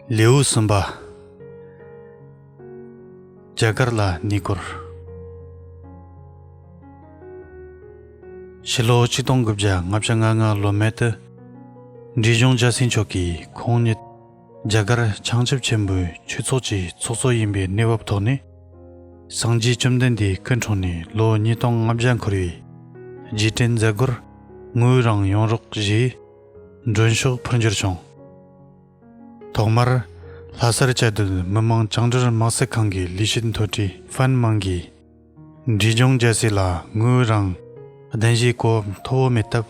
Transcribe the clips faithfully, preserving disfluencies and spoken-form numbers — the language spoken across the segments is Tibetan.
ལེའུ་གསུམ་པ། རྒྱ་གར་ལ་གནས་སྐོར། ཕྱི་ལོ་ཆིག་སྟོང་དགུ་བརྒྱ་ལྔ་བཅུ་ང་ལྔ་ལོ་སྨད་དུ། འབྲས་ལྗོངས་རྒྱལ་སྲས་མཆོག་གིས་ཁོང་ཉིད་རྒྱ་གར་བྱང་ཆུབ་ཆེན་པོའི་ཆོས་ཚོགས་ཀྱི་ཚོགས་གཙོ་ཡིན་པའི་གནས་བབ་ཐོག་ནས། སངས་རྒྱས་བཅོམ་ལྡན་འདས་སྐུ་འཁྲུངས་ནས་ལོ་ཉིས་སྟོང་ལྔ་བརྒྱ་འཁོར་བའི་རྗེས་དྲན་མཛད་སྒོར་ངོས་རང་ཡོང་རོགས་ཞེས་མགྲོན་ཤོག་ཕུལ་འབྱོར་བྱུང་། ཐོག་མར་ལྷ་སར་བཅའ་སྡོད་མི་དམངས་བཅིངས་འགྲོལ་དམག་སྲིད་ཁང་གི་ལས་བྱེད་མཐོ་གྲས་ཧྥན་མང་གིས། འབྲས་ལྗོངས་རྒྱལ་སྲས་ལ་ངོས་རང་གདན་ཞུའི་གོ་སྐབས་མཐོ་བོ་མེད་སྟབས།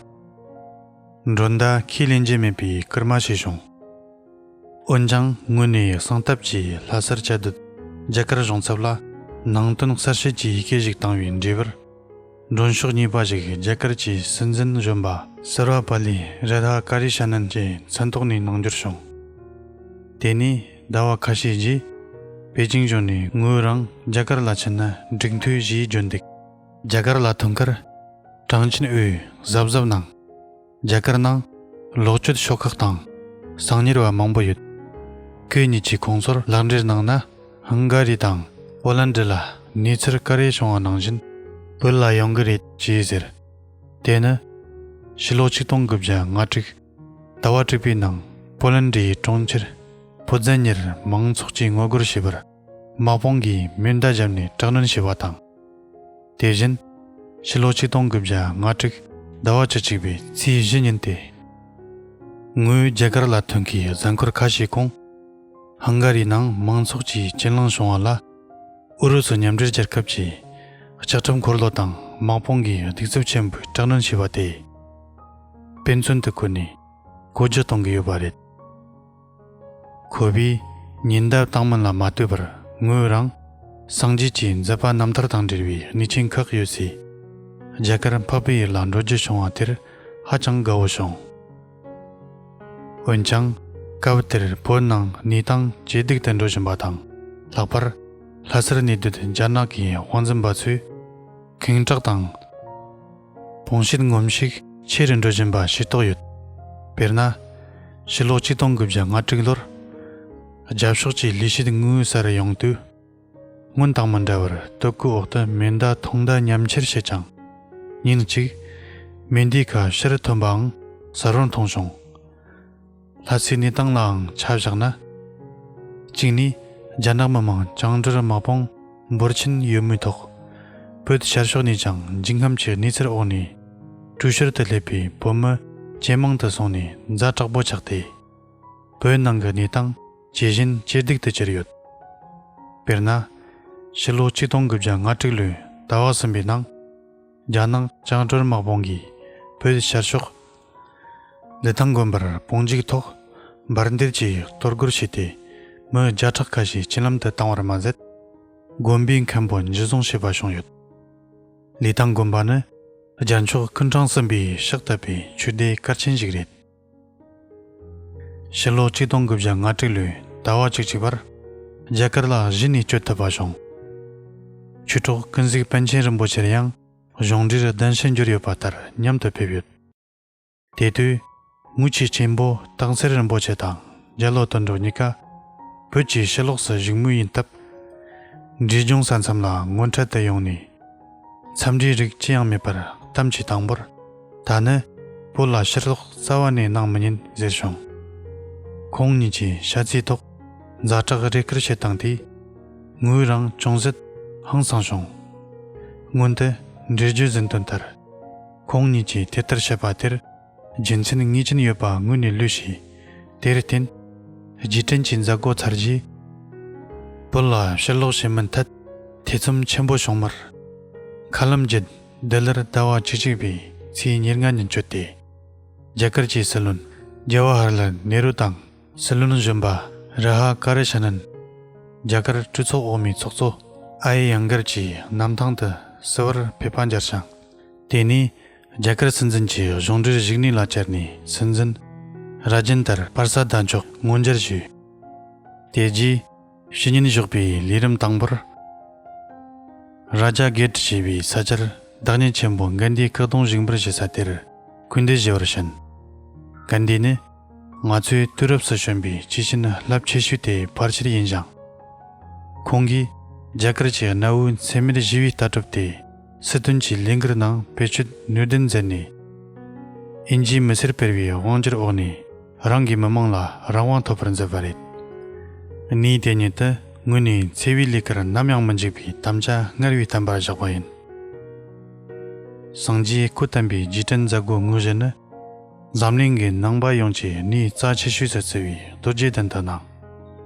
མགྲོན་བརྡ་ཁས་ལེན་རྒྱུ་མེད་པའི་སྐུལ་མ་བྱས་བྱུང་། འོན་ཀྱང་དངོས་གནས་གསང་སྟབས་ཀྱིས་ལྷ་སར་བཅའ་སྡོད་རྒྱ་གར་གཞུང་ཚབ་ལ་ནང་དོན་གསལ་བཤད་ཀྱི་ཡི་གེ་ཞིག་བཏང་བའི་འབྲས་བུར། མགྲོན་ཤོག་གཉིས་པ་ཞིག་རྒྱ་གར་གྱི་སྲིད་འཛིན་གཞོན་པ་སར་བ་པ་ལི་རཱ་དྷ་ཀ་རི་ཤ་ནན་གྱི་མཚན་ཐོག་ནས་གནང་འབྱོར་བྱུང་། དེ་ནས་ཟླ་བ་ཁ་ཤས་རྗེས། པེ་ཅིང་ལྗོངས་ནས་ངོས་རང་རྒྱ་གར་ལ་ཕྱིན་ན་འགྲིག་མཐུས་ཞེས་བརྗོད་འདུག་རྒྱ་གར་ལ་ཐོན་ཁར། གྲངས་ཅན་འོས་གཟབ་གཟབ་གནང་། རྒྱ་གར་ནང་ལོག་སྤྱོད་ཤོག་ཁག་དང་། གསང་ཉུལ་བ་མང་པོ་ཡོད། ཁོས་ཉིད་ཀྱི་ཁོང་ཚོར་ལག་འབྲེལ་གནང་ན། ཧང་ག་རི་དང་པོ་ལན་ཌི་ལ་གནས་ཚུལ་ག་རེ་བྱུང་བ་ནང་བཞིན་བོད་ལ་ཡོང་གི་རེད་ཅེས་ཟེར། དེ་ནི་ཕྱི་ལོ་ཆིག་སྟོང་དགུ་བརྒྱ་ལྔ་དྲུག་ཟླ་བ་དྲུག་པའི་ནང་པོ་ལན་ཌིའི་གྲོང་ཁྱེར་པོ་ཛན་ཉེར་མང་ཚོགས་ཀྱིས་ངོ་རྒོལ་བྱས་པར་དམག་དཔུང་གིས་མེ་མདའ་བརྒྱབ་ནས་དྲག་གནོན་བྱས་པ་དང་། དེ་བཞིན་ཕྱི་ལོ་ཆིག་སྟོང་དགུ་བརྒྱ་ལྔ་དྲུག་ཟླ་བ་བཅུ་གཅིག་པའི་ཚེས་བཞི་ཉིན་ཏེ། ངོས་རྒྱ་གར་ལ་ཐོན་ཁའི་གཟའ་འཁོར་ཁ་ཤས་གོང་། ཧང་ག་རིའི་ནང་མང་ཚོགས་ཀྱིས་གྱེན་ལངས་བྱུང་བ་ལ། ཨུ་རུ་སུ་མཉམ་འབྲེལ་རྒྱལ་ཁབ་ཀྱི་ལྕགས་ཁྲབ་འཁོར་ལོ་དང་དམག་དཔུང་གིས་གདུག་རྩུབ་ཆེན་པོས་དྲག་གནོན་བྱས་པ་དེ། དཔེ་མཚོན་དུ་བཀོད་ནས་གོ་རྒྱུ་གཏོང་གི་ཡོད་པ་རེད། ཁོ་པས་ཉེན་བརྡ་བཏང་མིན་ལ་མ་ལྟོས་པར་ངོས་རང་སངས་རྒྱས་ཀྱི་མཛད་པ་རྣམ་ཐར་དང་འབྲེལ་བའི་གནས་ཆེན་ཁག་ཡོད་སའི་རྒྱ་གར་འཕགས་པའི་ཡུལ་ལ་འགྲོ་རྒྱུ་བྱུང་བ་དེར་ཧ་ཅང་དགའ་བོ་བྱུང་། འོན་ཀྱང་། སྐབས་དེར་བོད་ནང་གནས་སྟངས་ཇེ་སྡུག་ཏུ་འགྲོ་བཞིན་པ་དང་། ལྷག་པར་ལྷ་སར་གནས་སྡོད་རྒྱ་ནག་གི་དབང་འཛིན་པ་ཚོས་ཁེངས་དྲེགས་དང་། སྤོང་བྱེད་ངོམ་ཤུགས་ཆེ་རུ་འགྲོ་བཞིན་པ་ཤེས་རྟོགས་ཡོད། དཔེར་ན། ཕྱི་ལོ་ཆིག་སྟོང་དགུ་བརྒྱ་ལྔ་དྲུག་ལོར། རྒྱབ་ཕྱོགས་ཀྱི་ལས་བྱེད་ངོས་སར་ཡོང་དུས། སྔོན་དང་མི་འདྲ་བར་སྟོད་གོས་འོག་ཏུ་མེ་མདའ་ཐུང་མདའ་མཉམ་ཁྱེར་བྱེད་ཅིང་། ཉིན་གཅིག་མེ་མདའི་ཁ་ཕྱིར་ཐོན་པའང་གསལ་བོར་མཐོང་བྱུང་། ལྷ་སའི་གནས་སྟངས་ལའང་ཆ་བཞག་ན། གཅིག་ནས་རྒྱ་ནག་མི་དམངས་བཅིངས་འགྲོལ་དམག་དཔུང་འབོར་ཆེན་ཡོད་མུས་ཐོག་བོད་ཤར་ཕྱོགས་ནས་ཀྱང་འཇིགས་རྔམ་གྱི་གནས་ཚུལ་འོག་ནས་གྲོས་བྱོལ་དུ་སླེབས་པའི་བོད་མི་ཇེ་མང་དུ་སོང་ནས་ཛ་དྲག་པོ་ཆགས་ཏེ། བོད་ནང་གི་གནས་སྟངས་ཇེ་ཞན་ཇེ་སྡུག་ཏུ་གྱུར་ཡོད། དཔེར་ན། ཕྱི་ལོ་ཆིག་སྟོང་དགུ་བརྒྱ་ལྔ་དྲུག་ལོའི་ཟླ་བ་གསུམ་པའི་ནང་། རྒྱ་ནག་བཅིངས་འགྲོལ་དམག་དཔུང་གིས་བོད་ཤར་ཕྱོགས་ལི་ཐང་དགོན་པར་དཔུང་འཇུག་ཐོག་འབར་མདེལ་གྱིས་གཏོར་རྒོལ་བྱས་ཏེ། མི་བརྒྱ་ཕྲག་ཁ་ཤས་རྐྱེན་ལམ་དུ་བཏང་བར་མ་ཟད། དགོན་པའི་མཁན་པོ་འཇུ་བཟུང་བྱས་པ་བྱུང་ཡོད། ལི་ཐང་དགོན་པ་ནི་རྒྱལ་མཆོག་སྐུ་ཕྲེང་གསུམ་པའི་ཕྱག་བཏབ་པའི་ཆོས་སྡེ་གལ་ཆེན་ཞིག་རེད། ཕྱི་ལོ་ཆིག་སྟོང་དགུ་བརྒྱ་ལྔ་དྲུག་ལོའི་ཟླ་བ་བཅུ་གཅིག་པར་རྒྱ་གར་ལ་གཞི་ནས་བསྐྱོད་ཐུབ་པ་བྱུང་། ཆོས་གྲོགས་ཀུན་གཟིགས་པཎ་ཆེན་རིན་པོ་ཆེར་ཡང་གཞུང་འབྲེལ་གདན་ཞུ་འབྱོར་ཡོད་པ་ལྟར་མཉམ་དུ་ཕེབས་ཡོད། དེ་དུས་ངོས་ཀྱི་གཅེན་པོ་སྟག་འཚེར་རིན་པོ་ཆེ་དང་རྒྱ་ལོ་དོན་གྲུབ་གཉིས་ཀ་བོད་ཀྱི་ཕྱི་ལོགས་སུ་བཞུགས་མུས་ཡིན་སྟབས། འབྲས་ལྗོངས་ས་མཚམས་ལ་སྔོན་འཕྲལ་དུ་ཡོང་ནས། འཚམས་འདྲིའི་རིགས་ཅི་ཡང་མེད་པར་གཏམ་གྱི་དང་པོར། ད་ནི་བོད་ལ་ཕྱིར་ལོག་རྩ་བ་ནས་གནང་མི་ཉན་ཟེར་བྱུང་། ཁོང་གཉིས་ཀྱིས་ཤ་ཚའི་ཐོག་ཛ་དྲག་རེ་སྐུལ་བྱེད་སྟངས་དེས་ངོས་རང་ཅུང་ཟད་ཧང་སངས་བྱུང་། སྔོན་དུ་འགྲེལ་བརྗོད་ཟིན་དོན་ལྟར། ཁོང་གཉིས་ཀྱིས་དེ་ལྟར་བཤད་པ་དེར། རྒྱུ་མཚན་ངེས་ཅན་ཡོད་པ་ངོས་ནས་ལོས་ཤེས། དེར་བརྟེན། རྗེས་དྲན་གྱི་མཛད་སྒོ་ཚར་རྗེས། བོད་ལ་ཕྱིར་ལོག་བྱེད་མིན་ཐད་ཐེ་ཚོམ་ཆེན་པོ་བྱུང་མར། མཁའ་ལམ་བརྒྱུད་འདི་ལར་ཟླ་བ་བཅུ་གཅིག་པའི་ཚེས་ཉེར་ལྔ་ཉིན་བསྐྱོད་དེ། རྒྱ་གར་གྱི་སྲིད་བློན་ཇ་ཝ་ཧར་ལལ་ནེ་རུ་དང་། སྲིད་བློན་གཞོན་པ་ར་ཧ་ཀ་རི་ཤ་ནན། རྒྱ་གར་གྲོས་ཚོགས་འོག་མའི་ཚོགས་གཙོ་ཨ་ཡེ་ཡང་གར་གྱི་གནམ་ཐང་དུ་བསུ་བར་ཕེབས་པ་མཇལ་ཞིང་། དེ་ནས་ རྒྱ་གར་སྲིད་འཛིན་གྱི་གཞུང་འབྲེལ་བཞུགས་གནས་ལ་བཅར་ནས། སྲིད་འཛིན་རྭ་ཇན་དར་པར་ས་བརྡ་མཆོག་མངོན་འགྱུར་ཞུས། དེ་རྗེས་ཕྱི་ཉིན་ཞོགས་པའི་ལས་རིམ་དང་པོར། རཱ་ཇ་གེ་ཊི་ཞེས་པའི་ས་ཆར་བདག་ཉིད་ཆེན་པོ་གན་དྷིའི་སྐུ་གདུང་བཞུགས་འབུལ་ཞུ་ས་དེར་སྐུལ་འདེབས་ཞུ་བར་ཕྱིན། གན་དྷི་ནི་ང་ཚོའི་དུས་རབས་སུ་བྱོན་པའི་སྐྱེས་ཆེན་རླབས་ཆེ་ཤོས་དེའི་ཕལ་ཆེར་ཡིན་ཞིང་། ཁོང་གིས་རྒྱ་གར་གྱི་གནའ་བོའི་འཚེ་མེད་ཞི་བའི་ལྟ་གྲུབ་དེ་སྲིད་དོན་གྱི་ལས་འགུལ་ནང་བེད་སྤྱོད་ནུས་ལྡན་མཛད་ནས། དབྱིན་ཇིའི་མི་སེར་སྤེལ་བའི་དབང་སྒྱུར་འོག་ནས་རང་གི་མི་མང་ལ་རང་དབང་ཐོབ་པར་མཛད་པ་རེད། གནས་དེ་ཉིད་དུ་ངོས་ནས་འཚེ་བའི་ལས་ཀར་ནམ་ཡང་མི་འཇུག་པའི་དམ་བཅའ་སྔར་བས་བརྟན་པར་བཞག་པ་ཡིན། སངས་རྒྱས་སྐུ་བསྟན་པའི་རྗེས་དྲན་མཛད་སྒོ་དངོས་གཞི་ནི། འཛམ་གླིང་གི་ནང་པ་ཡོངས་ཀྱི་གནས་རྩ་ཆེ་ཤོས་སུ་བརྩི་བའི་རྡོ་རྗེ་གདན་དུ་གནང་།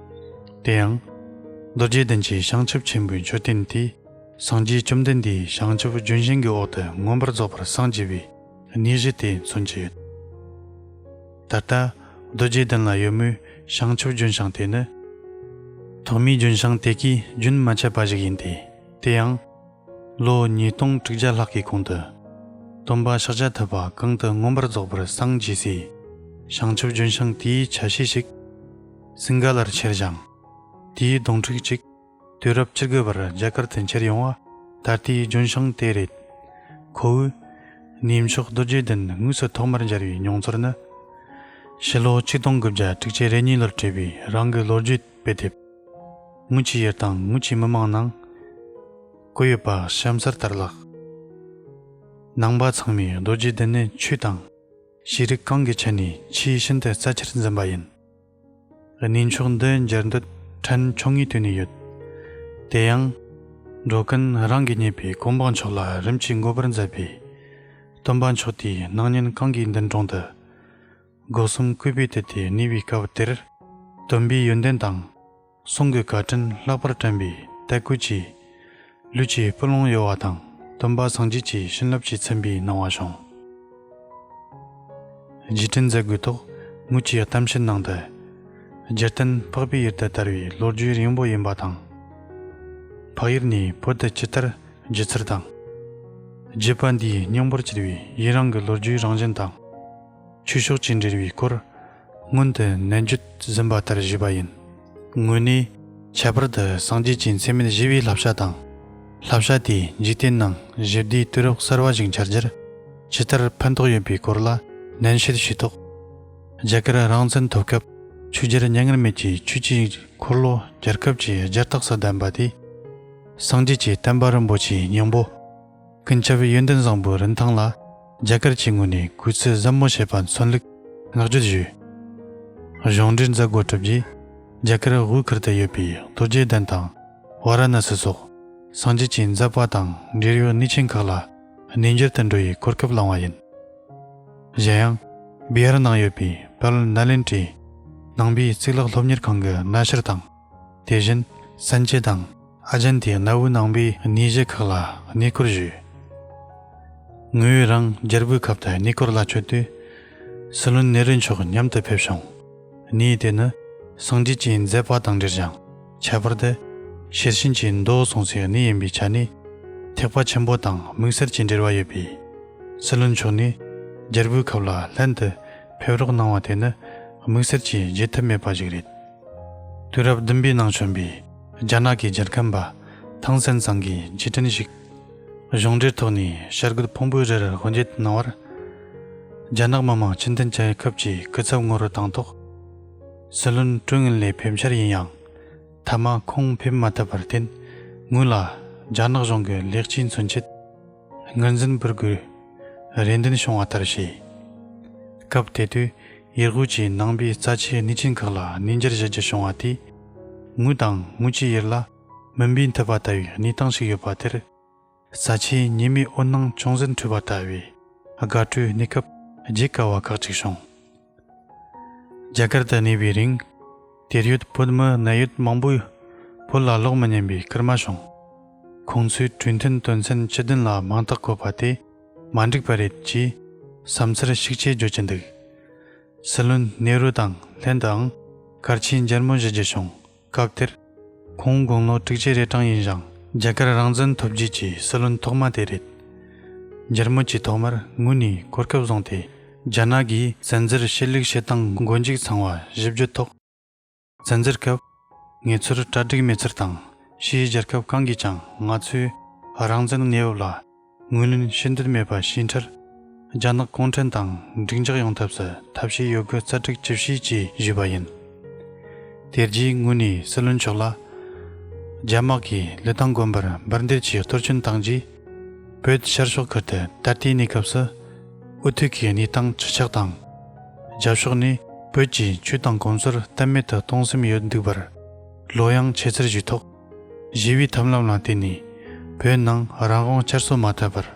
དེ་ཡང་། རྡོ་རྗེ་གདན་གྱི་བྱང་ཆུབ་ཆེན་པོའི་མཆོད་རྟེན་དེས་སངས་རྒྱས་བཅོམ་ལྡན་འདས་བྱང་ཆུབ་ལྗོན་ཤིང་གི་འོག་ཏུ་མངོན་པར་རྫོགས་པར་སངས་རྒྱས་པའི་གནས་གཞི་དེ་མཚོན་གྱི་ཡོད། ད་ལྟ་རྡོ་རྗེ་གདན་ལ་ཡོད་མུས་བྱང་ཆུབ་ལྗོན་ཤིང་དེ་ནི། ཐོག་མའི་ལྗོན་ཤིང་དེ་གས་རྒྱུན་མ་ཆད་པ་ཞིག་ཡིན་ཏེ། དེ་ཡང་། ལོ་ཉིས་སྟོང་དྲུག་བརྒྱ་ལྷག་གི་གོང་དུ། སྟོན་པ་ཤཱཀྱ་ཐུབ་པ་གང་དུ་མངོན་པར་རྫོགས་པར་སངས་རྒྱས་སའི་བྱང་ཆུབ་ལྗོན་ཤིང་དེའི་ཆ་ཤས་ཤིག་སིང་ག་ལར་ཁྱེར་ཞིང་། དེའི་སྡོང་ཕྲུག་ཅིག་དུས་རབས་བཅུ་དགུ་པར་རྒྱ་གར་དུ་འཁྱེར་ཡོང་བ་ད་ལྟའི་ལྗོན་ཤིང་དེ་རེད། ཁོ་བོས་གནས་མཆོག་རྡོ་རྗེ་གདན་དངོས་སུ་ཐོག་མར་མཇལ་བའི་མྱོང་ཚོར་ནི། ཕྱི་ལོ་ཆིག་སྟོང་དགུ་བརྒྱ་དྲུག་ཅུ་རེ་གཉིས་ལོར་བྲིས་པའི་རང་གི་ལོ་རྒྱུས་དཔེ་དེབ། ངོས་ཀྱི་ཡུལ་དང་ངོས་ཀྱི་མི་མང་ནང་བཀོད་ཡོད་པ་གཤམ་གསལ་ལྟར་ལགས། ནང་པ་ཚང་མས་རྡོ་རྗེ་གདན་ནི་ཆོས་དང་ཤེས་རིག་གང་གི་ཆ་ནས་ཆེས་ཤིན་ཏུ་རྩ་ཆེར་འཛིན་པ་ཡིན། གནས་མཆོག་འདི་མཇལ་འདོད་ཕྲན་ཆུང་ངུས་བཏོན་ནས་ཡོད། དེ་ཡང་། འགྲོ་ཀུན་རང་གིས་རྙེད་པའི་གོ་འཕང་མཆོག་ལ་རིམ་གྱིས་འགོད་པར་མཛད་པའི་སྟོན་པ་མཆོག་དེའི་སྣང་བརྙན་གང་གི་མདུན་དྲུང་དུ། སྒོ་གསུམ་གུས་པས་དུད་དེ་གནས་པའི་སྐབས་དེར། སྟོན་པའི་ཡོན་ཏན་དང་། གསུང་གི་བཀའ་དྲིན་ལྷག་པར་དྲན་པའི་དད་གུས་ཀྱིས། ལུས་ཀྱི་སྤུ་ལོང་གཡོ་བ་དང་སྟོན་པ་སངས་རྒྱས་ཀྱི་བྱིན་རླབས་ཀྱིས་ཚིམ་པའི་སྣང་བ་བྱུང་། རྗེས་དྲན་མཛད་སྒོའི་ཐོག་ངོས་ཀྱི་གཏམ་བཤད་ནང་དུ། རྒྱུ་རྟེན་འཕགས་པའི་ཡུལ་དུ་དར་བའི་ལོ་རྒྱུས་རིང་པོ་ཡིན་པ་དང་། འཕགས་ཡུལ་ནས་བོད་དུ་ཇི་ལྟར་བརྒྱུད་ཚུལ་དང་། བརྒྱུད་པ་འདིའི་སྙིང་པོར་གྱུར་པའི་ཡུན་རིང་གི་ལོ་རྒྱུས་རང་བཞིན་དང་། ཆོས་ཕྱོགས་ཀྱི་འབྲེལ་བའི་སྐོར་སྔོན་དུ་ནན་བརྗོད་ཟིན་པ་ལྟར་ཞུས་པ་ཡིན། ངོས་ནས་ཁྱད་པར་དུ་སངས་རྒྱས་ཀྱི་འཚེ་མེད་ཞི་བའི་བསླབ་བྱ་དང་། བསླབ་བྱ་དེས་འཇིག་རྟེན་ནང་ཞི་བདེའི་དུས་རབས་གསར་བ་ཞིག་འཆར་རྒྱུར་ཇི་ལྟར་ཕན་ཐོགས་ཡོད་པའི་སྐོར་ལ་ནན་བཤད་ཞུས་ཐོག །རྒྱ་གར་རང་བཙན་ཐོབ་སྐབས་ཆོས་རྒྱལ་མྱ་ངན་མེད་ཀྱིས་ཆོས་ཀྱི་འཁོར་ལོ་རྒྱལ་ཁབ་ཀྱི་རྒྱལ་རྟགས་སུ་བདམས་པ་དེས། སངས་རྒྱས་ཀྱི་བསྟན་པ་རིན་པོ་ཆེའི་སྙིང་པོ། ཀུན་ཁྱབ་ཡོན་ཏན་བཟང་པོའི་རིན་ཐང་ལ་རྒྱ་གར་གྱི་ངོས་ནས་གུས་བརྩི་ཟབ་མོ་བྱེད་པ་མཚོན་ལུགས་བསྔགས་བརྗོད་ཞུས། གཞུང་འབྲེལ་མཛད་སྒོ་གྲུབ་རྗེས་རྒྱ་གར་དབུས་ཁུལ་དུ་ཡོད་པའི་རྡོ་རྗེ་གདན་དང་ཝཱ་ར་ཎ་སི་སོགས་སངས་རྒྱས་ཀྱི་མཛད་པ་དང་འབྲེལ་ཡོད་གནས་ཆེན་ཁག་ལ་གནས་མཇལ་དུ་འགྲོ་བའི་གོ་སྐབས་བླངས་པ་ཡིན། གཞན་ཡང་། བི་ཧར་ནང་ཡོད་པའི་དཔལ་ནཱ་ལེནྡྲའི་ནང་པའི་གཙུག་ལག་སློབ་གཉེར་ཁང་གི་གནའ་ཤུལ་དང་། དེ་བཞིན་སན་ཅེ་དང་ཨ་ཇན་ཏའི་གནའ་བོའི་ནང་པའི་གནས་གཞི་ཁག་ལ་གནས་སྐོར་ཞུས། ངོས་རང་རྒྱལ་པོའི་ཁབ་ཏུ་གནས་སྐོར་ལ་བསྐྱོད་དུས། སྲིད་བློན་ནེ་རུ་མཆོག་མཉམ་དུ་ཕེབས་བྱུང་། གནས་དེ་ནི་སངས་རྒྱས་ཀྱི་མཛད་པ་དང་འབྲེལ་ཞིང་། ཁྱད་པར་དུ་ཤེར་ཕྱིན་གྱི་མདོ་གསུངས་སའི་གནས་ཡིན་པའི་ཆ་ནས་ཐེག་པ་ཆེན་པོ་དང་དམིགས་བསལ་གྱི་འབྲེལ་བ་ཡོད་པས། སྲིད་བློན་མཆོག་ནས་རྒྱལ་པོའི་ཁབ་ལ་ལྷན་དུ་ཕེབས་རོགས་གནང་བ་དེ་ནི་དམིགས་བསལ་གྱིས་བརྗེད་ཐབས་མེད་པ་ཞིག་རེད། དུས་རབས་བདུན་པའི་ནང་བྱོན་པའི་རྒྱ་ནག་གི་རྒྱལ་ཁམས་པ་ཐང་སན་ཚང་གིས་རྗེས་དྲན་ཞིག་གཞུང་འབྲེལ་ཐོག་ནས་བྱ་རྒོད་ཕུང་པོའི་རིར་དབུ་འབྱེད་གནང་བར། རྒྱ་ནག་མི་དམངས་སྤྱི་མཐུན་རྒྱལ་ཁབ་ཀྱི་སྐུ་ཚབ་ངོ་རུ་བཏང་ཐོག །སྲིད་བློན་ཀྲོའུ་ཨིན་ལེ་ཕེབས་འཆར་ཡིན་ཡང་། མཐའ་མ་ཁོང་ཕེབས་མ་ཐུབ་པར་བརྟེན། ངོས་ལ་རྒྱ་ནག་གཞུང་གི་ལེགས་སྐྱེས་མཚོན་ཆེད། དངུལ་འཛིན་འབུལ་དགོས་རེ་འདུན་བྱུང་བ་ལྟར་བྱས། སྐབས་དེ་དུས་ཡུལ་དབུས་ཀྱི་ནང་པའི་རྩ་ཆེའི་གནས་ཆེན་ཁག་ལ་གནས་མཇལ་ཞུ་རྒྱུ་བྱུང་བ་དེས། ངོས་དང་ངོས་ཀྱི་ཡུལ་ལ་མི་འབོད་ཐུབ་པ་ལྟ་བུའི་གནས་སྟངས་ཤིག་ཡོད་པ་དེར། རྩ་ཆེའི་ཉི་མའི་འོད་སྣང་ཅུང་ཟད་འཕྲོས་པ་ལྟ་བུའི་དགའ་སྤྲོའི་གནས་སྐབས་བརྗེད་དཀའ་བ་ཁག་ཅིག་བྱུང་། རྒྱ་གར་དུ་གནས་པའི་རིང་། དེར་ཡོད་བོད་མི་གནད་ཡོད་མང་པོས་བོད་ལ་ལོག་མི་ཉན་པའི་སྐུལ་མ་བྱུང་། ཁོང་ཚོས་གྲོས་མཐུན་དོན་ཚན་བཅུ་བདུན་ལ་མིང་རྟགས་བཀོད་པ་དེ་མ་འགྲིག་པ་རེད་ཅེས་བསམ་ཚུལ་ཤུགས་ཆེ་བརྗོད་ཀྱི་འདུག །སྲིད་བློན་ནེ་རུ་དང་ལྷན་དུའང་གལ་ཆེའི་མཇལ་མོལ་ཞུ་རྒྱུ་བྱུང་། སྐབས་དེར། ཁོང་དགུང་ལོ་དྲུག་ཅུ་རེ་གྲངས་ཡིན་ཞིང་། རྒྱ་གར་རང་བཙན་ཐོབ་རྗེས་ཀྱི་སྲིད་བློན་ཐོག་མ་དེ་རེད། འཇར་མུ་གྱིས་ཐོག་མར་ངོས་ནས་གོ་སྐབས་བཟུང་སྟེ། རྒྱ་ནག་གིས་བཙན་འཛུལ་ཆོས་ལུགས་བྱེད་སྟངས་མགོ་མཇུག་ཚང་བ་ཞིབ་བརྗོད་ཐོག་བཙན་འཛུལ་སྐབས་ངེད་ཚོར་གྲ་སྒྲིག་མེད་ཚུལ་དང་། ཕྱིའི་རྒྱལ་ཁབ་གང་གིས་ཀྱང་ང་ཚོའི་རང་བཙན་གནས་བབ་ལ་ངོས་ལེན་ཞུ་འདོད་མེད་པ་ཤེས་འཕྲལ། རྒྱ་ནག་གུང་ཁྲན་ཏང་འགྲིག་འཇགས་ཡོང་ཐབས་སུ་ཐབས་ཤེས་ཡོད་དགུ་རྩལ་སྤྲུགས་ཅི་བྱེད་ཅེས་ཞུས་པ་ཡིན། དེ་རྗེས་ངོས་ནས་སྲིད་བློན་མཆོག་ལ། རྒྱ་དམག་གིས་ལི་ཐང་དགོན་པར་འབར་མདེལ་གྱིས་གཏོར་སྐྱོན་བཏང་རྗེས། བོད་ཤར་ཕྱོགས་ཁུལ་དུ་ད་ལྟའི་གནས་སྐབས་སུ་འུ་ཐུག་གི་གནས་སྟངས་ཅི་ཆགས་དང་། རྒྱབ་ཕྱོགས་ནས་བོད་ཀྱི་ཆོས་དང་གོམས་སྲོལ་རྟག་མེད་དུ་གཏོང་སེམས་ཡོད་འདུག་པར་ལོ་ཡང་ཆེ་ཚར་ཞུས་ཐོག་ཞི་བའི་ཐབས་ལམ་ལ་བརྟེན་ནས་བོད་ནང་རང་དབང་བསྐྱར་གསོ་མ་ཐུབ་པར་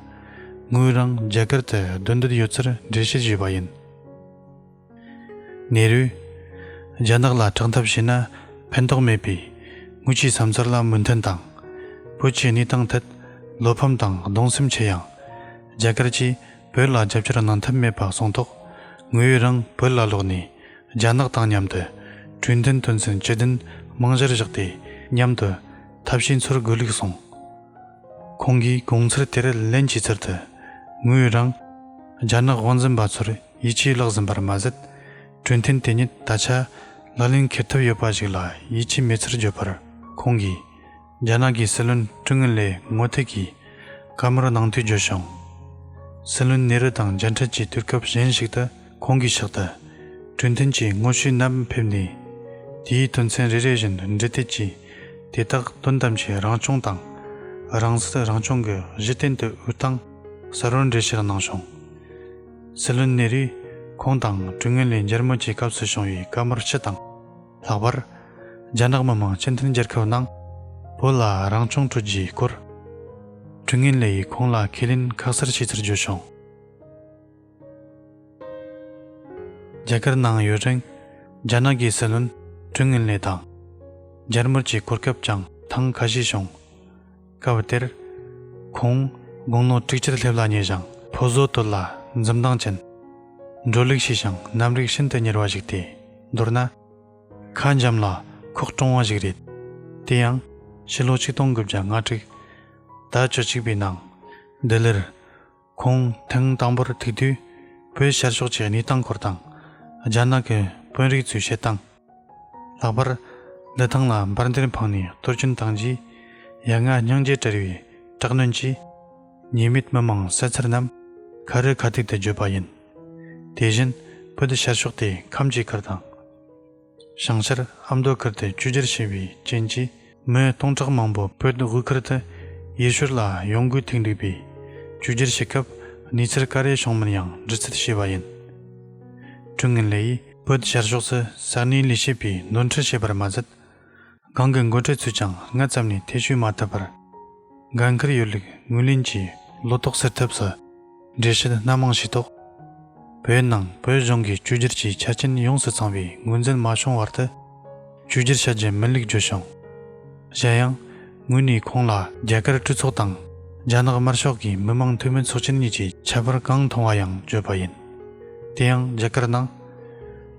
ངོས་རང་རྒྱ་གར་དུ་སྡོད་འདོད་ཡོད་ཚུལ་འགྲེལ་བཤད་ཞུས་པ་ཡིན། ནེ་རུས། རྒྱ་ནག་ལ་དྲག་འཐབ་བྱས་ན་ཕན་ཐོགས་མེད་པས་ངོས་ཀྱི་བསམ་ཚུལ་ལ་མོས་མཐུན་དང་། བོད་ཀྱི་གནས་སྟངས་ཐད་བློ་ཕམ་དང་གདུང་སེམས་ཆེ་ཡང་། རྒྱ་གར་གྱིས་བོད་ལ་རྒྱབ་སྐྱོར་གནང་ཐབས་མེད་པ་གསུངས་ཐོག་ངོས་རང་བོད་ལ་ལོག་ནས་རྒྱ་ནག་དང་མཉམ་དུ་གྲོས་མཐུན་དོན་ཚན་བཅུ་བདུན་རྨང་གཞིར་བཞག་སྟེ་མཉམ་དུ་ཐབས་ཤེས་འཚོལ་དགོས་ལུགས་གསུངས། ཁོང་གིས་དགོངས་ཚུལ་དེར་ལན་གྱི་ཚུལ་དུ། ངོས་རང་རྒྱ་ནག་དབང་འཛིན་པ་ཚོར་ཡིད་ཆེས་བརླག་ཟིན་པར་མ་ཟད། གྲོས་མཐུན་དེ་ཉིད་ད་ཆ་ལག་ལེན་འཁེལ་ཐབས་ཡོད་པ་ཞིག་ལ་ཡིད་ཆེས་མེད་ཚུལ་བརྗོད་པར། ཁོང་གིས་རྒྱ་ནག་གི་སྲིད་བློན་ཀྲུང་ངུན་ལེ་ངོ་ཐུག་གིས་བཀའ་མོལ་གནང་དུས་བརྗོད་བྱུང་། སྲིད་བློན་ནེ་རུ་དང་མཇལ་འཕྲད་ཀྱི་དུས་སྐབས་གཞན་ཞིག་ཏུ། ཁོང་གིས་ཕྱག་ཏུ་གྲོས་མཐུན་གྱི་ངོ་བཤུས་རྣམས་ཕེབས་ནས། དེའི་དོན་ཚན་རེ་རེ་བཞིན་འབྲི་དེབ་ཀྱིས་དེ་དག་དོན་དམ་གྱི་རང་སྐྱོང་དང་། རང་སྲིད་རང་སྐྱོང་གི་གཞི་རྟེན་དུ་འོས་སྟངས་གསལ་བོར་འགྲེལ་བཤད་གནང་བྱུང་། སྲིད་བློན་ནེ་རུས་ཁོང་དང་ཀྲུང་ངུན་ལེ་འཇར་མུ་གྱི་སྐབས་སུ་བྱུང་བའི་བཀའ་མོལ་སྤྱི་དང་། ལྷག་པར། རྒྱ་ནག་མི་དམངས་སྤྱི་མཐུན་རྒྱལ་ཁབ་ནང་བོད་ལ་རང་སྐྱོང་སྤྲོད་རྒྱུའི་སྐོར། ཀྲུང་ངུན་ལེ་ཡིས་ཁོང་ལ་ཁས་ལེན་ཁ་གསལ་བྱས་ཚུལ་བརྗོད་བྱུང་། རྒྱ་གར་ནང་ཡུན་རིང་རྒྱ་ནག་གི་སྲིད་བློན་ཀྲུང་ངུན་ལེ་དང་འཇར་མུར་གྱི་གོ་སྐབས་ཀྱང་ཐེངས་ཁ་ཤས་བྱུང་། སྐབས་དེར་ཁོང་དགུང་ལོ་དྲུག་ཅུར་སླེབས་ལ་ཉེ་ཞིང་ཕོ་བཟོ་དོད་ལ་འཛུམ་མདངས་ཅན། འགྲོ་ལུགས་ཤེས་ཤིང་རྣམ་རིག་ཤིན་ཏུ་མྱུར་བ་ཞིག་སྟེ། མདོར་ན། ཁ་འཇམ་ལ་ཁོག་ཀྲུང་བ་ཞིག་རེད། དེ་ཡང་ཕྱི་ལོ་ཆིག་སྟོང་དགུ་བརྒྱ་ང་དྲུག་ཟླ་བཅུ་གཅིག་པའི་ནང་ལྡི་ལིར། ཁོང་ཐེངས་དང་པོར་ཐུག་དུས་བོད་ཤར་ཕྱོགས་ཀྱི་གནས་སྟངས་སྐོར་དང་། རྒྱ་ནག་གི་དཔོན་རིགས་ཚོའི་བཤད་སྟངས། ལྷག་པར་ལི་ཐང་ལ་འབར་མདེལ་འཕངས་ནས་གཏོར་སྐྱོན་བཏང་རྗེས། ཡ་ང་སྙིང་རྗེ་བྲལ་བའི་དྲག་གནོན་གྱིས་ཉེས་མེད་མི་མང་བསད་ཚུལ་རྣམས་ཁ་རི་ཁ་ཐུག་ཏུ་བརྗོད་པ་ཡིན། དེ་བཞིན་བོད་ཤར་ཕྱོགས་དེ་ཁམས་ཀྱི་ཁུལ་དང་། བྱང་ཤར་ཨ་མདོ་ཁུལ་དུ་བཅོས་བསྒྱུར་བྱས་པའི་རྐྱེན་གྱིས། མི་སྟོང་ཕྲག་མང་པོ་བོད་དབུས་ཁུལ་དུ་ཡུལ་ཤུལ་ལ་ཡོང་དགོས་ཐུག་འདུག་པས། བཅོས་བསྒྱུར་བྱེད་སྐབས་གནས་ཚུལ་ག་རེ་བྱུང་མིན་ཡང་འདྲི་རྩད་བྱས་པ་ཡིན། ཀྲུང་ངུན་ལེ་ཡིས་བོད་ཤར་ཕྱོགས་སུ་ས་གནས་ལས་བྱེད་པས་ནོར་འཁྲུལ་བྱས་པར་མ་ཟད། སྒང་གི་འགོ་ཁྲིད་ཚོས་ཀྱང་སྔ་ཙམ་ནས་ཐེ་བྱུས་མ་ཐུབ་པར། འགན་འཁུར་ཡོད་ལུགས་ངོས་ལེན་གྱིས་ལོ་ཏོག་སེལ་ཐབས་སུ་འགྲེལ་བཤད་སྣ་མང་བྱས་ཐོག་བོད་ནང་བོད་གཞུང་གིས་བཅོས་བསྒྱུར་གྱི་ཆ་རྐྱེན་ཡོངས་སུ་ཚང་བའི་ངོས་འཛིན་མ་བྱུང་བར་དུ། བཅོས་བསྒྱུར་བྱ་རྒྱུ་མིན་ལུགས་བརྗོད་བྱུང་། གཞན་ཡང་། ངོས་ནས་ཁོང་ལ་རྒྱ་གར་གྲོས་ཚོགས་དང་རྒྱ་ནག་དམར་ཤོག་གི་མི་དམངས་འཐུས་མི་ཚོགས་ཆེན་གཉིས་ཀྱི་ཁྱད་པར་གང་མཐོང་བ་ཡང་བརྗོད་པ་ཡིན། དེ་ཡང་རྒྱ་གར་ནང་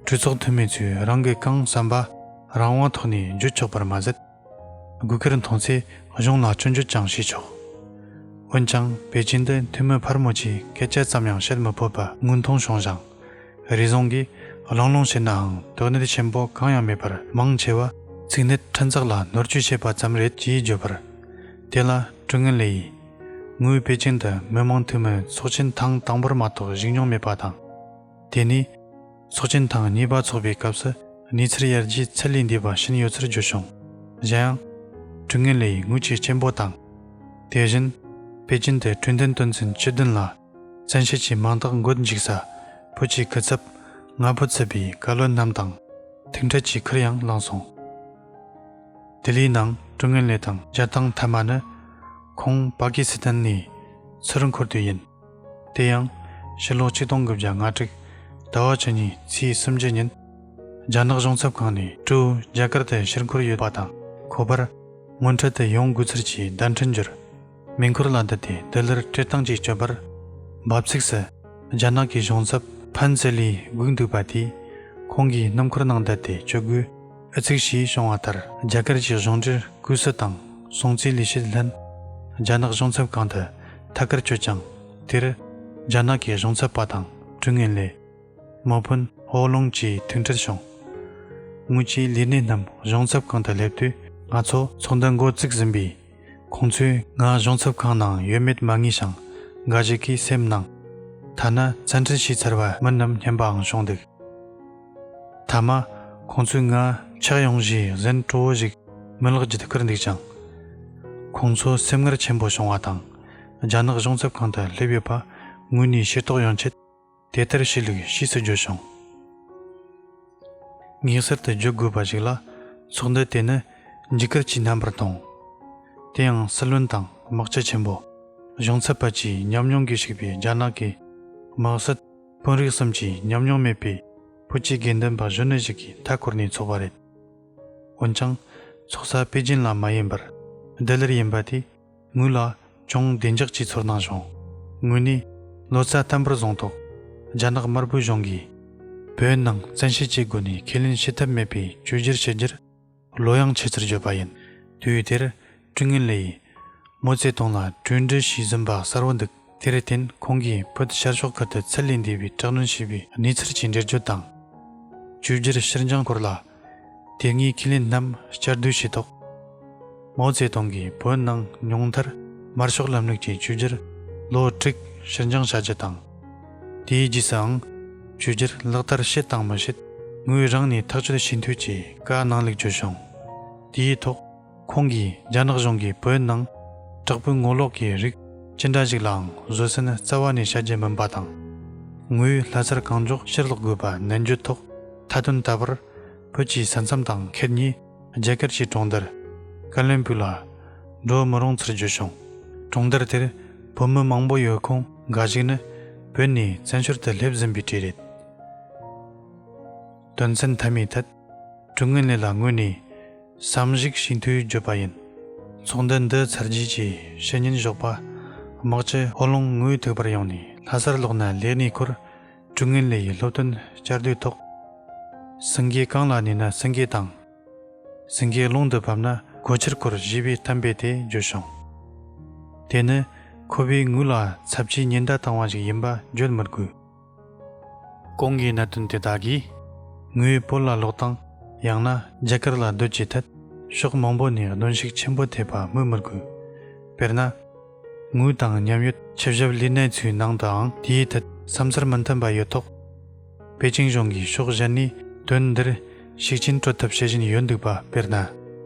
གྲོས་ཚོགས་འཐུས་མི་ཚོས་རང་གི་གང་བསམ་པ་རང་དབང་ཐོག་ནས་བརྗོད་ཆོག་པར་མ་ཟད། དགོས་གལ་མཐོང་ཚེ་གཞུང་ལ་སྐྱོན་བརྗོད་ཀྱང་བྱས་ཆོག་འོན་ཀྱང་པེ་ཅིན་དུ་འཐུས་མི་ཕལ་མོ་ཆེས་སྐད་ཆ་ཙམ་ཡང་བཤད་མི་ཕོད་པ་ངོས་མཐོང་བྱུང་ཞིང་། རེ་ཟུང་གིས་གླེང་སློང་བྱས་ནའང་དོན་གནད་ཆེན་པོ་གང་ཡང་མེད་པར་མང་ཆེ་བ་ཚིག་སྣེ་ཕྲན་ཚེགས་ལ་ནོར་བཅོས་བྱས་པ་ཙམ་རེད་ཅེས་བརྗོད་པར། དེ་ལ་ཀྲུང་ངུན་ལེ་ཡིས། ངོས་པེ་ཅིན་དུ་མི་དམངས་འཐུས་མི་ཚོགས་ཆེན་ཐེངས་དང་པོར་མ་གཏོགས་ཞུགས་མྱོང་མེད་པ་དང་། དེ་ནས། ཚོགས་ཆེན་ཐེངས་གཉིས་པ་འཚོགས་པའི་སྐབས་སུ་གནས་ཚུལ་ཡར་རྒྱས་ཚད་ལས་འདས་པ་ཕྱིན་ཡོད་ཚུལ་བརྗོད་བྱུང་། གཞན་ཡང་། ཀྲུང་ངུན་ལེ་ཡིས་ངོས་ཀྱི་གཅེན་པོ་དང་། དེ་བཞིན། པེ་ཅིན་དུ་གྲོས་མཐུན་དོན་ཚན་བཅུ་བདུན་ལ་བཙན་ཤེད་ཀྱིས་མིང་རྟགས་འགོད་འཇུག་ས་བོད་ཀྱི་སྐུ་ཚབ་ང་ཕོད་ཚུད་པའི་བཀའ་བློན་རྣམས་དང་ཐུག་འཕྲད་ཀྱི་ཁུར་ཡང་བླངས་སོང་། ལྡི་ལིའི་ནང་ཀྲུང་ངུན་ལེ་དང་མཇལ་ཐེངས་མཐའ་མ་ནི་ཁོང་པ་ཀི་སི་ཐན་ནས་ཚུར་འཁོར་དུས་ཡིན། དེ་ཡང་ཕྱི་ལོ་ཆིག་སྟོང་དགུ་བརྒྱ་ང་དྲུག་ཟླ་བ་བཅུ་གཉིས་ཚེས་སུམ་ཅུ་ཉིན། རྒྱ་ནག་གཞུང་ཚབ་ཁང་ནས་ཀྲོའུ་རྒྱ་གར་དུ་ཕྱིར་འཁོར་ཡོད་པ་དང་ཁོ་པར་སྔོན་ཁྲིད་དུ་ཡོང་དགོས་ཚུལ་གྱི་བརྡ་འཕྲིན་བསྒྱུར། མེ་འཁོར་ལ་བསྡད་དེ་ལྡི་ལིར་སྤྲད་སྟངས་ཀྱི་སྤྱོད་པར། འབབ་ཚིགས་སུ་རྒྱ་ནག་གི་གཞུང་ཚབ་ཕན་ཙེ་ལིས་སྒུག་འདུག་པ་དེས་ཁོང་གིས་སྣུམ་འཁོར་ནང་བསྡད་དེ་བསྐྱོད་དགོས་ཨེ་ཚུགས་ཞེས་གསུངས་པ་ལྟར། རྒྱ་གར་གྱི་གཞུང་འབྲེལ་སྐུ་སྲིད་དང་སྲུང་བརྩིའི་ལས་བྱེད་ལྷན་རྒྱ་ནག་གཞུང་ཚབ་ཁང་དུ་ཐད་ཀར་བསྐྱོད་ཅིང་ དེར་རྒྱ་ནག་གི་གཞུང་ཚབ་པ་དང་ཀྲུང་ངེན་ལེ། མོ་ཕུན་ཧོ་ལུང་བཅས་ཐུག་འཕྲད་བྱུང་། ངོས་ཀྱིས་ལས་སྣེ་རྣམས་གཞུང་ཚབ་ཁང་དུ་སླེབས་དུས། ང་ཚོ་ཚོགས་འདུ་འགོ་བཙུགས་ཟིན་པས། ཁོང་ཚོས་ང་གཞུང་ཚབ་ཁང་ནང་ཡོད་མེད་མ་ངེས་ཤིང་། འགའ་ཞིག་གིས་སེམས་ནང་ཐ་ན་བཙན་ཁྲིད་བྱས་ཚར་བ་མིན་ནམ་སྙམ་པའང་བྱུང་འདུག་མཐའ་མ་ཁོང་ཚོས་ང་ཕྱག་ཡོང་རྗེས་གཟན་བྲོ་བོ་ཞིག་མི་ལག་བརྒྱུད་བསྐུར་འདུག་ཅིང་། ཁོང་ཚོ་སེམས་ངར་ཆེན་པོ་བྱུང་བ་དང་། རྒྱ་ནག་གཞུང་ཚབ་ཁང་དུ་སླེབས་ཡོད་པ་ངོས་ནས་ཤེས་རྟོགས་ཡོང་ཆེད། དེ་ལྟར་བྱས་ལུགས་ཕྱིས་སུ་བརྗོད་བྱུང་། ངེས་གསལ་དུ་བརྗོད་དགོས་པ་ཞིག་ལ། ཚོགས་འདུ་དེ་ནི་འཇིགས་སྐུལ་གྱི་རྣམ་པར་གཏོང་། དེ་ཡང་སྲིད་བློན་དང་དམག་སྤྱི་ཆེན་པོ། གཞུང་ཚབ་པ་བཅས་ཉམས་མྱོང་གིས་ཕྱུག་པའི་རྒྱ་ནག་གི་དམག་སྲིད། དཔོན་རིགས་གསུམ་གྱིས་ཉམས་མྱོང་མེད་པའི་བོད་ཀྱི་དགེ་འདུན་པ་གཞོན་ནུ་ཞིག་གིས་མཐའ་འཁོར་ནས་འཚོགས་པ་རེད། འོན་ཀྱང་། འཚོགས་ས་པེ་ཅིན་ལ་མ་ཡིན་པར་ལྡི་ལིར་ཡིན་པ་དེས་ངོས་ལ་ཅུང་བདེ་འཇགས་ཀྱི་ཚོར་སྣང་བྱུང་། ངོས་ནས་ལོ་ཙཱ་བརྟན་པོར་བཟུང་ཐོག་རྒྱ་ནག་དམར་པོའི་གཞུང་གིས་བོད་ནང་བཙན་ཤེད་ཀྱི་སྒོ་ནས་ཁས་ལེན་བྱེད་ཐབས་མེད་པའི་བཅོས་བསྒྱུར་བྱེད་རྒྱུར་བློ་ཡང་ཆེ་ཚུལ་བརྗོད་པ་ཡིན། དུས་དེར་ཀྲུང་ངེན་ལེ་ཡིས་མའོ་ཙེ་ཏུང་ལ་གྲོས་འདྲི་ཞུས་ཟིན་པ་གསལ་བོ་འདུག་དེར་བརྟེན་ཁོང་གིས་བོད་ཤར་ཕྱོགས་ཁུལ་དུ་ཚད་ལས་འདས་པའི་དྲག་གནོན་བྱས་པའི་གནས་ཚུལ་གྱི་འགྲེལ་བརྗོད་དང་། བཅོས་བསྒྱུར་ཕྱིར་འགྱངས་སྐོར་ལ་དེ་སྔའི་ཁས་ལེན་རྣམས་བསྐྱར་ཟློས་བྱས་ཐོག་མའོ་ཙེ་ཏུང་གིས་བོད་ནང་ཉུང་མཐར་དམར་ཤོག་ལམ་ལུགས་ཀྱི་བཅོས་བསྒྱུར་ལོ་དྲུག་ཕྱིར་འགྱངས་བྱ་རྒྱུ་དང་། དེའི་རྗེས་སུའང་བཅོས་བསྒྱུར་ལག་བསྟར་བྱེད་དང་མི་བྱེད་ངོས་རང་ནས་ཐག་གཅོད་བྱེད་འདོད་ཀྱི་བཀའ་གནང་ལུགས་བརྗོད་བྱུང་། དེའི་ཐོག་ཁོང་གིས་རྒྱ་ནག་གཞུང་གིས་བོད་ནང་དྲག་པོའི་ངོ་ལོག་གི་རིགས་ཅི་འདྲ་ཞིག་ལའང་བཟོད་བསྲན་རྩ་བ་ནས་བྱ་རྒྱུ་མིན་པ་དང་། ངོས་ལྷ་སར་གང་མགྱོགས་ཕྱིར་ལོག་དགོས་པ་ནན་བརྗོད་ཐོག་མཐའ་དོན་ད་བར་བོད་ཀྱི་ས་མཚམས་དང་ཁེར་གཉིས་རྒྱ་གར་གྱི་གྲོང་རྡལ་ཀ་ལོན་སྦུག་ལ་འགྲོ་མི་རུང་ཚུལ་བརྗོད་བྱུང་། གྲོང་རྡལ་དེར་བོད་མི་མང་པོ་ཡོད་ཁོངས་འགའ་ཞིག་ནི་བོད་ནས་བཙན་བྱོལ་དུ་སླེབས་ཟིན་པའི་གྲས་རེད། དོན་ཚན་མཐའ་མའི་ཐད། ཀྲུང་ངེན་ལེ་ལ་ངོས་ནས་བསམ་གཞིགས་ཞུས་དུས་བརྗོད་པ་ཡིན། ཚོགས་འདུ་འདི་ཚར་རྗེས་ཀྱི་ཕྱི་ཉིན་ཞོགས་པ། དམག་སྤྱི་ཧོ་ལུང་ངོས་ཐུག་པར་ཡོང་ནས་ལྷ་སར་ལོག་ན་ལས་གནས་སྐོར་ཀྲུང་ངེན་ལེ་ཡི་སློབ་སྟོན་བསྐྱར་ཟློས་ཐོག་སེང་གེ་གངས་ལ་གནས་ན་སེང་གེ་དང་། སེང་གེ་ཀླུང་དུ་བབས་ན་གོ་ཆེར་སྐོར་ཞེས་པའི་གཏམ་དཔེ་དེ་བརྗོད་བྱུང་། དེ་ནི་ཁོ་པས་ངོས་ལ་ཚབས་ཆེའི་ཉེན་བརྡ་བཏང་བ་ཞིག་ཡིན་པ་བརྗོད་མི་དགོས། གོང་གི་གནད་དོན་དེ་དག་གིས་ངོས་བོད་ལ་ལོག་སྟངས་ཡང་ན་རྒྱ་གར་ལ་སྡོད་ཀྱི་ཐད་ཕྱོགས་མང་པོ་ནས་གདོན་ཤུགས་ཆེན་པོ་ཐེབས་པ་སྨོས་མི་དགོས། དཔེར་ན། ངོས་དང་མཉམ་ཡོད་ཆིབས་ཞབས་ལི་ནན་ཚུའི་ནང་དུའང་དེའི་ཐད་བསམ་ཚུལ་མི་མཐུན་པ་ཡོད་ཐོག་པེ་ཅིང་གཞུང་གིས་ཕྱོགས་གཞན་ནས་དོན་འདིར་ཤུགས་རྐྱེན་སྤྲོད་ཐབས་བྱེད་བཞིན་ཡོད་འདུག་པ། དཔེར་ན།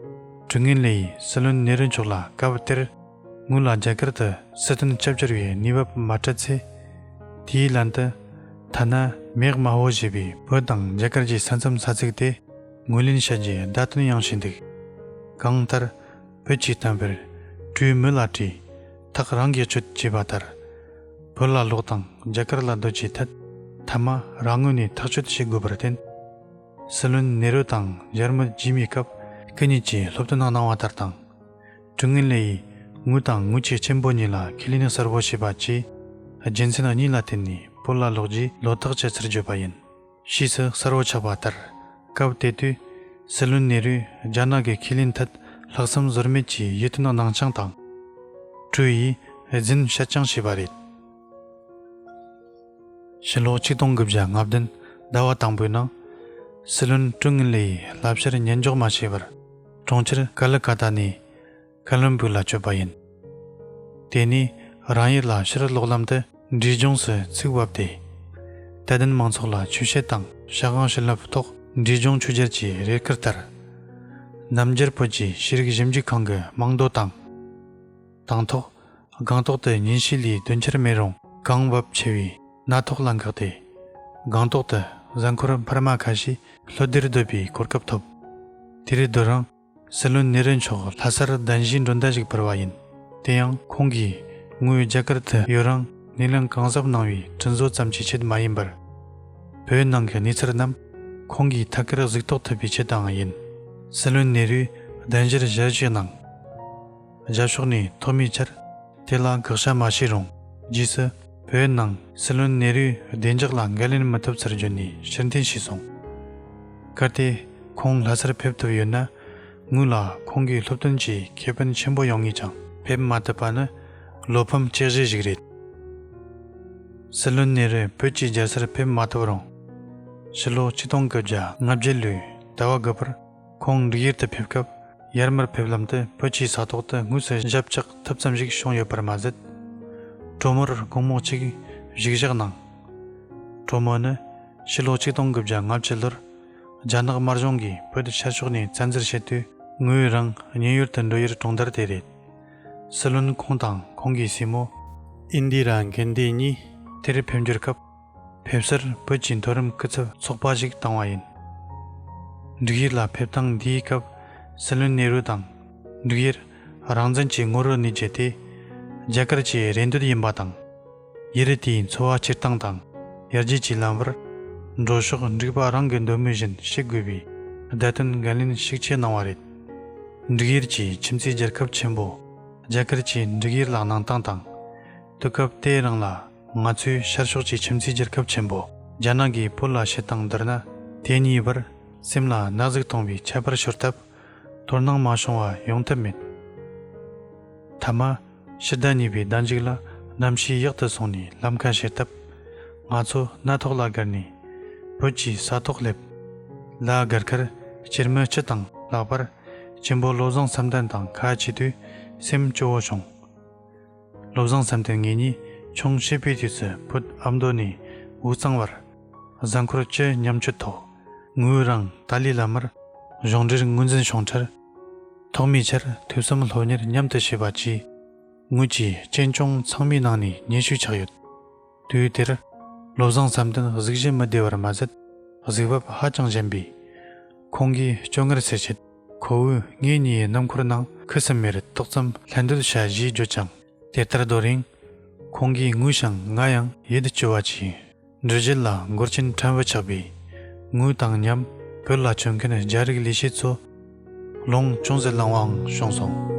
ཀྲུང་ངེན་ལེ་ཡིས་སྲིད་བློན་ནེ་རུ་མཆོག་ལ་སྐབས་དེར་ངོས་ལ་རྒྱ་གར་དུ་སྲིད་དོན་སྐྱབས་བཅོལ་བའི་གནས་བབ་མ་སྤྲད་ཚེ། དེའི་ལན་དུ། ཐ་ན་མེག་མ་ཧོ་ཞེས་པའི་བོད་དང་རྒྱ་གར་གྱི་ས་མཚམས་ས་ཚིགས་དེ་ངོས་ལེན་བྱ་རྒྱུའི་བརྡ་སྟོན་ཡང་བྱས་འདུག་གང་ལྟར། བོད་ཀྱི་གཏམ་དཔེར། གྲོས་མི་ལ་དྲིས། ཐག་རང་གིས་གཅོད་ཅེས་པ་ལྟར། བོད་ལ་ལོག་དང་རྒྱ་གར་ལ་སྡོད་ཀྱི་ཐད་མཐའ་མ་རང་ངོས་ནས་ཐག་གཅོད་བྱེད་དགོས་པར་བརྟེན། སྲིད་བློན་ནེ་རུ་དང་ཡར་མར་རྗེས་མའི་སྐབས་སྐུ་ཉིད་ཀྱིས་སློབ་སྟོན་གནང་བ་ལྟར་དང་། ཀྲུང་ངེན་ལེ་ཡིས་ངོས་དང་ངོས་ཀྱི་གཅེན་པོ་གཉིས་ལ་ཁས་ལེན་གསལ་བོ་བྱས་པ་བཅས་རྒྱུ་མཚན་གཉིས་ལ་བརྟེན་ནས་བོད་ལ་ལོག་རྒྱུའི་བློ་ཐག་བཅད་ཚུལ་བརྗོད་པ་ཡིན། ཕྱིས་སུ་གསལ་བོ་ཆགས་པ་ལྟར། སྐབས་དེ་དུས་སྲིད་བློན་ནེ་རུས་རྒྱ་ནག་གི་ཁས་ལེན་ཐད་ལྷག་བསམ་ཟོར་མེད་ཀྱི་ཡིད་རྟོན་གནང་རྐྱང་དང་། གྲོས་ཡིས་རྫུན་བཤད་རྐྱང་བྱས་པ་རེད། ཕྱི་ལོ་ཆིག་སྟོང་དགུ་བརྒྱ་ལྔ་བདུན་ཟླ་བ་དང་པོའི་ནང་། སྲིད་བློན་ཀྲུང་ངེན་ལེ་ཡིས་བསླབ་བྱར་ཉན་འཇོག་མ་བྱས་པར། གྲོང་ཁྱེར་ཀ་ལི་ཀ་ཏ་ནས་ཀ་ལོན་སྦུག་ལ་བསྐྱོད་པ་ཡིན། དེ་ནས་རང་ཡུལ་ལ་ཕྱིར་ལོག་ལམ་དུ་འབྲས་ལྗོངས་སུ་ཚུགས་བབས་ཏེ། དད་ལྡན་མང་ཚོགས་ལ་ཆོས་བཤད་དང་ཕྱག་དབང་བྱིན་རླབས་ཐོག་འབྲས་ལྗོངས་ཆོས་རྒྱལ་གྱི་རེ་སྐུལ་ལྟར། རྣམ་རྒྱལ་བོད་ཀྱི་ཤེས་རིག་ཞིབ་འཇུག་ཁང་གི་རྨང་རྡོ་དང་། དང་ཐོག་སྒང་ཏོག་ཏུ་ཉིན་ཤས་ལས་སྡོད་འཆར་མེད་རུང་གངས་བབས་ཆེ་བའི་སྣ་ཐོག་ལ་འགགས་ཏེ། སྒང་ཏོག་ཏུ་གཟའ་འཁོར་འཕར་མ་ཁ་ཤས་ལྷོད་དེར་སྡོད་པའི་གོ་སྐབས་ཐོབ། དེར་སྡོད་རིང་། སྲིད་བློན་ནེ་རུ་མཆོག་ལྷ་སར་གདན་ཞུའི་མགྲོན་བརྡ་ཞིག་ཕུལ་བ་ཡིན། དེ་ཡང་ཁོང་གིས་ངོས་རྒྱ་གར་དུ་ཡོད་རིང་སྣེ་ལེན་གང་ཟབ་གནང་བའི་དྲིན་གཟོ་ཙམ་གྱི་ཆེད་མ་ཡིན་པར། བོད་ནང་གི་གནས་ཚུལ་རྣམས་ཁོང་གིས་ཐད་ཀར་གཟིགས་རྟོག་ཐུབ་པའི་ཆེད་དུའང་ཡིན། སྲིད་བློན་ནེ་རུས་གདན་ཞུར་ཞལ་བཞེས་གནང་། རྒྱབ་ཕྱོགས་ནས་ཐོག་མའི་ཆར་དེ་ལ་དགག་བྱ་མ་བྱས་རུང་། རྗེས་སུ་བོད་ནང་སྲིད་བློན་ནེ་རུའི་བདེ་འཇགས་ལ་འགན་ལེན་མི་ཐུབ་ཚུལ་བརྗོད་ནས་ཕྱིར་འཐེན་བྱས་སོང་། གལ་ཏེ་ཁོང་ལྷ་སར་ཕེབས་ཐུབ་ཡོད་ན། ངོས་ལ་ཁོང་གི་སློབ་སྟོན་གྱི་ཁེ་ཕན་ཆེན་པོ་ཡོང་ངེས་ཀྱང་། ཕེབས་མ་ཐུབ་པ་ནི་བློ་ཕམ་གཅིག་བཞེས་ཤིག་རེད། སྲིད་བློན་ནེ་རུ་བོད་ཀྱི་རྒྱལ་སར་ཕེབས་མ་ཐུབ་རུང་། ཕྱི་ལོ་ཆིག་སྟོང་དགུ་བརྒྱ་ལྔ་བརྒྱད་ལོའི་ཟླ་བ་དགུ་པར་ཁོང་འབྲུག་ཡུལ་དུ་ཕེབས་སྐབས། ཡར་མར་ཕེབས་ལམ་དུ་བོད་ཀྱི་ས་ཐོག་ཏུ་དངོས་སུ་ཞབས་བཅགས་ཐུབ་ཙམ་ཞིག་བྱུང་ཡོད་པར་མ་ཟད། གྲོ་མོར་དགོང་མོ་གཅིག་བཞུགས་ཞག་གནང་། གྲོ་མོ་ནི་ཕྱི་ལོ་ཆིག་སྟོང་དགུ་བརྒྱ་ལྔ་བཅུ་ལོར་རྒྱ་ནག་དམར་གཞུང་གིས་བོད་ཤར་ཕྱོགས་ནས་བཙན་འཛུལ་བྱེད་དུས། ངོས་རང་ཉེ་ཡུལ་དུ་འགྲོ་ཡུལ་གྲོང་རྡལ་དེ་རེད། སྲིད་བློན་ཁོང་དང་ཁོང་གི་སྲས་མོ་ཨིན་དི་ར་གན་དྷི་གཉིས་དེར་ཕེབས་འབྱོར་སྐབས། ཕེབས་བསུར་བོད་ཀྱི་མཐོ་རིམ་སྐུ་ཚབ་ཚོགས་པ་ཞིག་བཏང་བ་ཡིན། འབྲུག་ཡུལ་ལ་ཕེབས་སྟངས་འདིའི་སྐབས། སྲིད་བློན་ནེ་རུ་དང་། འབྲུག་ཡུལ་རང་བཙན་གྱི་ངོ་བོར་གནས་རྒྱུ་དེ་རྒྱ་གར་གྱི་རེ་འདོད་ཡིན་པ་དང་། ཡུལ་དེའི་འཚོ་བ་སྐྱེལ་སྟངས་དང་ཡར་རྒྱས་ཀྱི་ལམ་བར་འགྲོ་ཕྱོགས་འབྲུག་པ་རང་གི་འདོད་མོས་བཞིན་བྱེད་དགོས་པའི་བརྡ་དོན་འགན་ལེན་ཤུགས་ཆེ་གནང་བ་རེད། འབྲུག་ཡུལ་གྱི་ཁྱིམ་མཚེས་རྒྱལ་ཁབ་ཆེན་པོ་རྒྱ་གར་གྱིས་འབྲུག་ཡུལ་ལ་གནང་སྟངས་དང་། དུས་སྐབས་དེའི་རིང་ལ་ང་ཚོའི་ཤར་ཕྱོགས་ཀྱི་ཁྱིམ་མཚེས་རྒྱལ་ཁབ་ཆེན་པོ་རྒྱ་ནག་གིས་བོད་ལ་བྱེད་སྟངས་བསྡུར་ན། དེ་གཉིས་བར་སེམས་ལ་ན་ཟུག་གཏོང་བའི་ཁྱད་པར་ཤོར་སྟབས། དོ་སྣང་མ་བྱུང་བ་ཡོང་ཐབས་མེད། མཐའ་མ། ཕྱི་ཟླ་གཉིས་པའི་ཟླ་མཇུག་ལ་གནམ་གཤིས་ཡག་ཏུ་སོང་ནས་ལམ་ཁ་ཕྱེ་སྟབས། ང་ཚོ་སྣ་ཐོག་ལ་བསྒར་ནས་བོད་ཀྱི་ས་ཐོག་སླེབས། ལ་བསྒར་ཁར་སྐྱེར་མི་སྤྱི་དང་ལྷག་པར་གཅེན་པོ་བློ་བཟང་བསམ་གཏན་དང་ཁ་ཕྱེ་དུས་སེམས་སྐྱོ་བོ་བྱུང་། བློ་བཟང་བསམ་གཏན་ངེད་གཉིས་ཆུང་བྱིས་པའི་དུས་སུ་བོད་ཨ་མདོ་ནས་དབུས་གཙང་བར་གཟའ་འཁོར་བཅུ་མཉམ་སྤྱོད་ཐོག་ངོས་རང་ཏཱ་ལའི་བླ་མར་གཞུང་འབྲེལ་ངོས་འཛིན་བྱུང་འཕྲལ། ཐོག་མའི་ཆར་ཐོས་བསམ་སློབ་གཉེར་མཉམ་དུ་བྱས་པ་བཅས་ངོས་ཀྱི་གཅེན་གཅུང་ཚང་མའི་ནང་ནས་ཉེ་ཤོས་ཆགས་ཡོད། དུས་དེར་བློ་བཟང་བསམ་གཏན་གཟུགས་གཞི་མི་བདེ་བར་མ་ཟད། གཟུགས་བབ་ཧ་ཅང་ཞན་པས། ཁོང་གིས་སྐྱོ་ངལ་སེལ་ཆེད་ཁོ་བོས་ངེད་གཉིས་རྣམ་འཁོར་ནང་ཁུ་སིམ་མེར་ཏོག་ཙམ་ལྷན་སྡོད་བྱ་ཞེས་བརྗོད་ཀྱང་། དེ་ལྟར་སྡོད་རིང་། ཁོང་གིས་ངོས་ཤིང་ང་ཡང་ཡིད་དུ་བཅོལ་བ་བྱས། འགྲུལ་བཞུད་ལ་འགོར་རྐྱེན་ཕྲན་བུ་ཆགས་པས། ངོས་དང་མཉམ་བོད་ལ་བྱོན་མཁན་རྒྱ་རིགས་ལས་བྱེད་ཚོ་ལུང་ཅུང་ཟད་བླངས་པའང་བྱུང་སོང་།